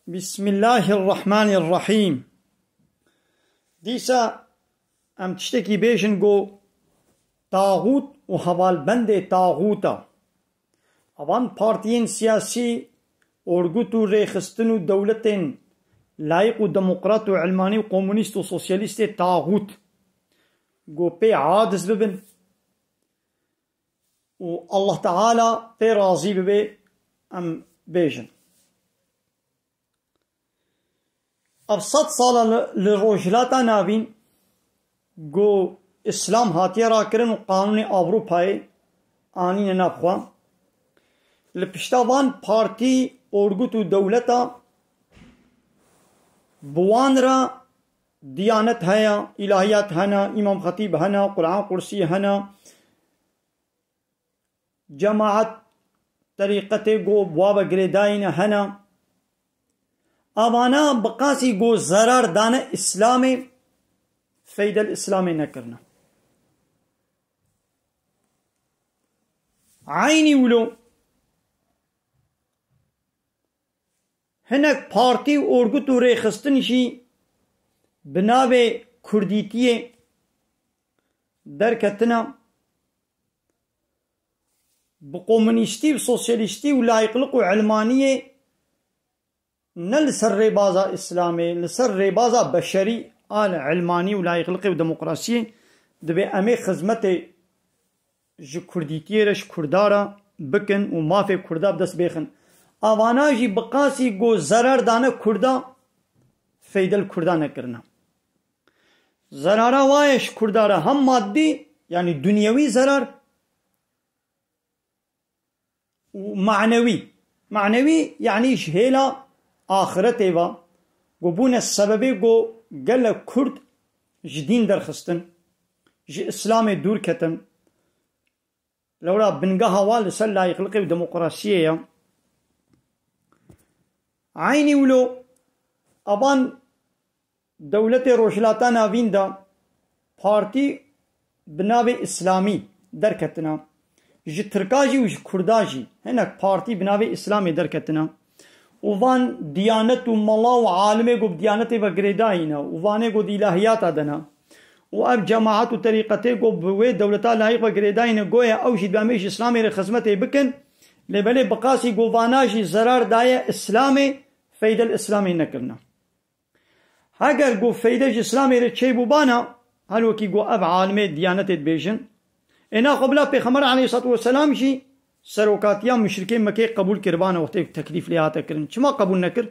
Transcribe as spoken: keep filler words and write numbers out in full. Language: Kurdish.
Bismillahirrahmanirrahîm. Dîsa em tiştekî bêjin ku taxût û hevalbendê taxûta. Evan partiyên siyasî, orgut û rêxistin û dewletên layîq û demokrat û ilmanî û komunîst û sosyalîstê taxût ku pê aciz bibin û Allah Teala pê razî bibe, em bêjin. Ev sed sala li, li Rojhilata Navîn ku Îslam hatiye rakirin û qanûnê Ewropayê anîne nav xwe. Li pişta van partî, orgut û dewleta bi wan re diyanet heye, îlahiyat hene, îmam xetîb hene, Quran qursî hene, cemaet, terîqetê ku bi wa ve girêdayî ne hene. Evana bi qasî ku zerar dane Îslamê, feyde li Îslamê nekirine. Eynî wilo hinek partî û orgut û rêxistin jî bi navê kurdîtiyê derketine, bi komunîstî û sosyalîstî û layîqliq û ilmaniyê ne li ser rêbaza Îslamê, li ser rêbaza beşerî a li ilmanî û layîqliqê û demokrasiyê, dibê em ê xizmetê ji kurdîtiyê re, ji kurda re bikin û mafê kurda bi dest bêxin. Avana jî bi qasî ku zerar dane kurda, feyde li kurda nekirine. Zerara wa ye ji kurda re hem maddî, yanî dunyewî zerar, û manewî. Manewî, yanî ji hêla axiretê ve, ku bûne sebebê ku gelek kurd ji dîn derxistin, ji Îslamê dûr ketin. Lewra bingeha wa li ser layîqliqê û demokrasiyê ye. Eynî wilo, aban dewletê Rojhilata Navîn de partî bi navê Îslamî derketine. Ji Tirka jî û ji Kurda jî hinek partî bi navê Îslamê derketine. Û van diyanet û mela û alimê ku bi diyanetê ve girêdayî ne û vanê ku di îlahiyata de ne. Û ev cemaet û terîqetê ku bi wê dewleta layîq ve girêdayî ne, goya ew jî dibê em ê ji Îslamê re xizmetê bikin. Lê belê bi qasî ku vana jî zerar daye Îslamê, feyde li Îslamê nekirine. Heger ku feyde ji Îslamê re çêbûbana, her wekî ku ev alimê diyanetê dibêjin, ê naxwe bila Pêxember aleyhissalatu vesselam jî serokatiya muşrikê Mekê qebûl kiribana wextê teklîf lê hate kirin. Çima qebûl nekir?